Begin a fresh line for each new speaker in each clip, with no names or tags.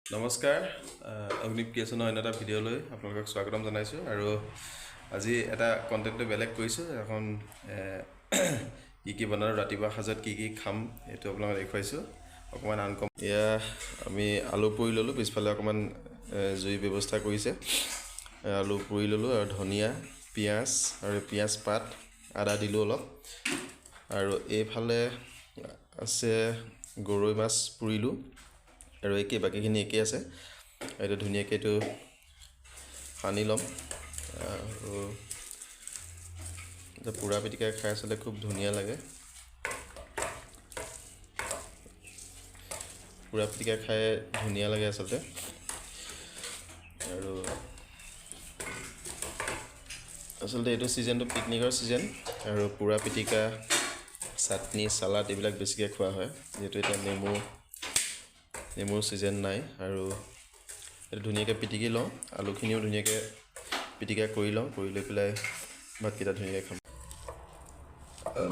নমস্কাৰ, অগ্নিপ ক্ৰিয়েশ্যনৰ অন্য এটা ভিডিঅ'লৈ আপোনালোকক স্বাগতম জনাইছোঁ। আৰু আজি এটা কণ্টেণ্টটো বেলেগ কৰিছোঁ। এখন কি কি বনালোঁ, ৰাতিপুৱা সাজত কি কি খাম, এইটো আপোনালোকক দেখুৱাইছোঁ। অকণমান আনকম। এয়া আমি আলু পুৰি ল'লোঁ, পিছফালে অকণমান জুই ব্যৱস্থা কৰিছে। আলু পুৰি ল'লোঁ আৰু ধনিয়া, পিঁয়াজ আৰু পিঁয়াজ পাত, আদা দিলোঁ অলপ। আৰু এইফালে আছে গৰৈ মাছ পুৰিলোঁ আৰু একেই, বাকীখিনি একেই আছে। এইটো ধুনীয়াকৈ এইটো সানি ল'ম। আৰু পোৰা পিটিকা খাই আচলতে খুব ধুনীয়া লাগে। পোৰা পিটিকা খাই ধুনীয়া লাগে আচলতে। আৰু আচলতে এইটো ছিজনটো পিকনিকৰ ছিজন আৰু পোৰা পিটিকা, চাটনি, চালাড এইবিলাক বেছিকৈ খোৱা হয়, যিহেতু এতিয়া নেমুৰ ছিজন নাই। আৰু এইটো ধুনীয়াকৈ পিটিকি লওঁ, আলুখিনিও ধুনীয়াকৈ পিটিকা কৰি লওঁ, কৰি লৈ পেলাই ভাতকেইটা ধুনীয়াকৈ খাম।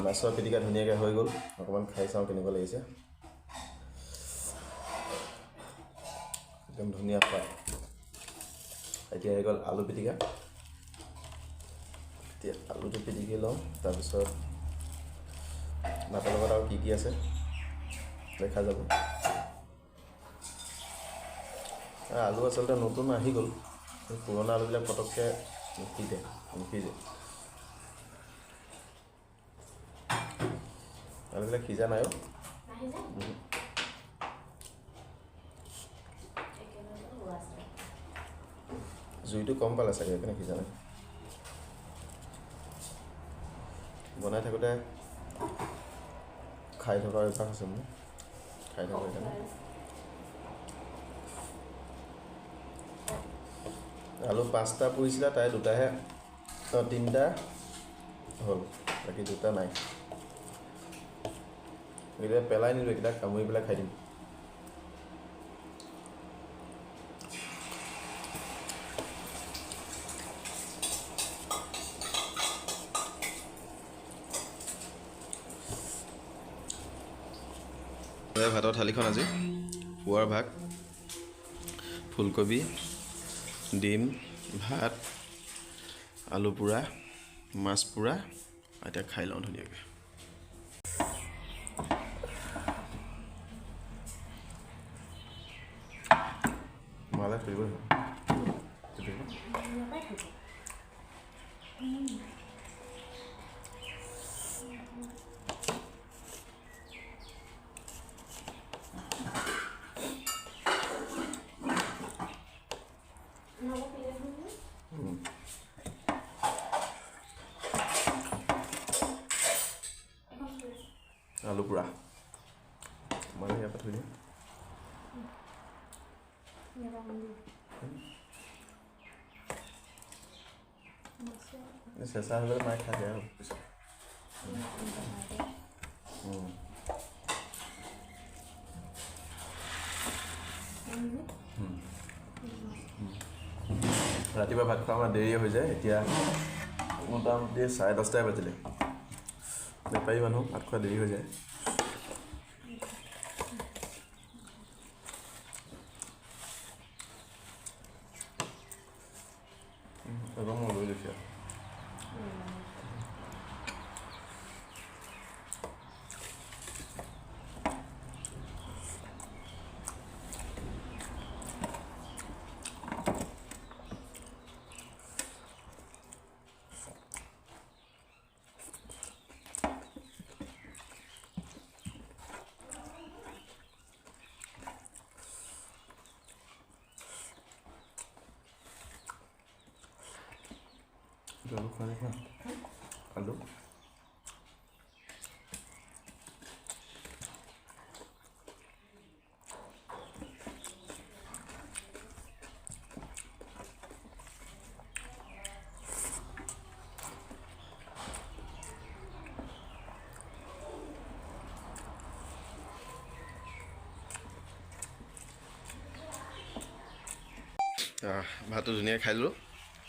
মাছৰ পিটিকা ধুনীয়াকৈ হৈ গ'ল, অকণমান খাই চাওঁ কেনেকুৱা লাগিছে। একদম ধুনীয়া সোৱাদ। এতিয়া আহি গ'ল আলু পিটিকা। এতিয়া আলুটো পিটিকি লওঁ, তাৰপিছত ভাতৰ লগত আৰু কি কি আছে দেখা যাব। আলু আচলতে নতুন আহি গ'ল, পুৰণা আলুবিলাক পটককৈ নিসিজে। আলুবিলাক সিজা নাই। জুইটো কম পালে চাগে, সেইকাৰণে সিজা নাই। বনাই থাকোঁতে খাই থকাৰ অভ্যাস আছে মোৰ, খাই থাকোঁ সেইকাৰণে। আলু 5টা পুৰিছিলে, তাই দুটাহে, তিনিটা হ'ল, বাকী দুটা নাই। এইকেইটা পেলাই নিদিওঁ, এইকেইটা কামুৰি পেলাই খাই দিম। ভাতৰ থালিখন আজি পুৱাৰ ভাগ, ফুলকবি, ডিম, ভাত, আলু পোৰা, মাছ পোৰা। এতিয়া খাই লওঁ ধুনীয়াকৈ। মালে থৈ দিব। আলু পোৰা মানে ইয়াৰ পৰা থৈ দিম। চেঁচা হৈ গ'লে মায়ে খাই দিয়ে আৰু পিছত। ৰাতিপুৱা ভাত খোৱা আমাৰ দেৰিয়ে হৈ যায়। এতিয়া মোটামুটি 10:30 বাজিলে। বেপাৰী মানুহ, ভাত খোৱা দেৰি হৈ যায়। এবাৰ মই লৈ লৈছোঁ। আলু খোৱা নাই, আলু ভাতটো ধুনীয়াকৈ খাই ল'লোঁ।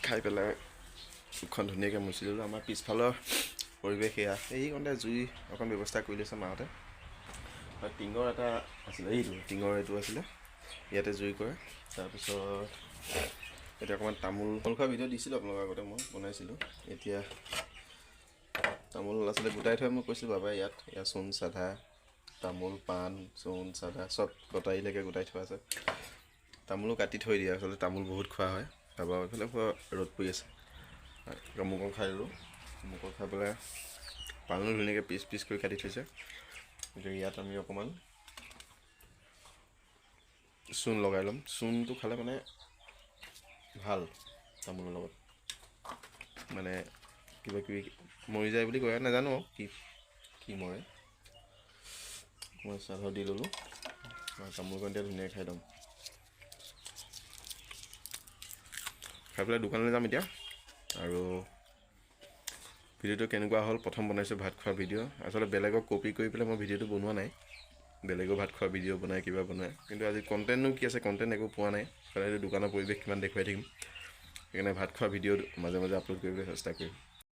খাই পেলাই মুখখন ধুনীয়াকৈ মুচি ল'লোঁ। আমাৰ পিছফালৰ পৰিৱেশ এয়া। এইকণতে জুই অকণ ব্যৱস্থা কৰি লৈছে মাহঁতে। টিঙৰ এটা আছিলে, এইটো টিঙৰ এইটো আছিলে, ইয়াতে জুই কৰে। তাৰপিছত এতিয়া অকণমান তামোল খোৱা ভিডিঅ' দিছিলোঁ আপোনালোকৰ আগতে, মই বনাইছিলোঁ। এতিয়া তামোল আচলতে গোটাই থৈ মই কৈছিলোঁ বাবাই ইয়াত ইয়াত চূণ চাধা, তামোল পাণ, চূণ চাধা চব কটাৰীলৈকে গোটাই থোৱা আছে। তামোলো কাটি থৈ দিয়ে, আচলতে তামোল বহুত খোৱা হয়। তাৰপৰা এইফালে পুৰা ৰ'দ পৰি আছে। মোকো খাই ল'লোঁ, মোকো খাই পেলাই পাণো ধুনীয়াকৈ পিচ পিচ কৰি কাটি থৈছে। গতিকে ইয়াত আমি অকণমান চূণ লগাই ল'ম। চূণটো খালে মানে ভাল, তামোলৰ লগত মানে কিবা কিবি মৰি যায় বুলি কয়, নাজানো কি কি মৰে। মই চাধ দি ল'লোঁ, তামোলকণ এতিয়া ধুনীয়াকৈ খাই ল'ম। খাই পেলাই দোকানলৈ যাম এতিয়া। আৰু ভিডিঅ'টো কেনেকুৱা হ'ল, প্ৰথম বনাইছোঁ ভাত খোৱা ভিডিঅ'। আচলতে বেলেগক কপি কৰি পেলাই মই ভিডিঅ'টো বনোৱা নাই, বেলেগেও ভাত খোৱা ভিডিঅ' বনায়, কিবা বনায়, কিন্তু আজি কণ্টেণ্টনো কি আছে, কণ্টেণ্ট একো পোৱা নাই। সদায় দোকানৰ পৰিৱেশ কিমান দেখুৱাই থাকিম, সেইকাৰণে ভাত খোৱা ভিডিঅ' মাজে মাজে আপলোড কৰিবলৈ চেষ্টা কৰিম।